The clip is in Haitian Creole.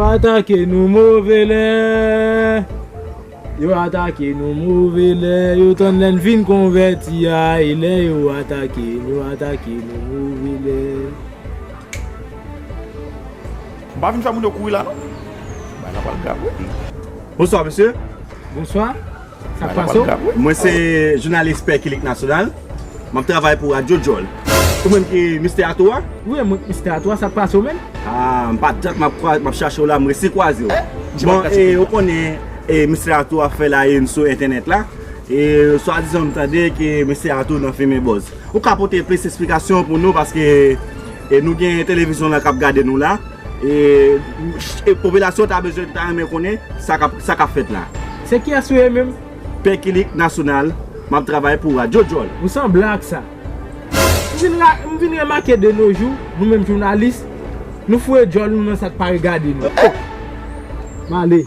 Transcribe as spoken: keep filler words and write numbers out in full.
Atake nou move lè. Yo atake nou move lè. Yo tann lè n fin konvèti a. E lè yo atake n, yo atake nou move lè. M pa vin fè moun yo kouri la non. Bagay la pral grav wi. Bonswa mesye. Bonswa. Sa k pase w? Mwen se jounalis Pè Kilik Nasyonal. M ap travay pou Radyo Djòl. Ou menm ki Mistè Ato a? Wi, mwen Mistè Ato a, sa k pase w menm? Ah, m pa dat m ap kwa- m ap chache w la, m resi kwaze w. Bon, e, ou konnen e, Mistè Ato ap fè la en sou entènèt la. E swadizan m tande ke Mistè Ato nan fimen bòz. Ou ka pote plis esplikasyon pou nou paske e, nou gen televizyon la k ap gade nou la. E, e popilasyon ta bezwen ta renmen konnen sa k ap sa k ap fèt la. Se kiyès ou ye menm? Pè Kilik Nasyonal, m ap travay pou Radyo Djòl. Ou sanble ak sa. M vin ra- m vin remake de no jou, nou menm jounalis, nou foure djòl nou nan sa k pa regade nou. M ale.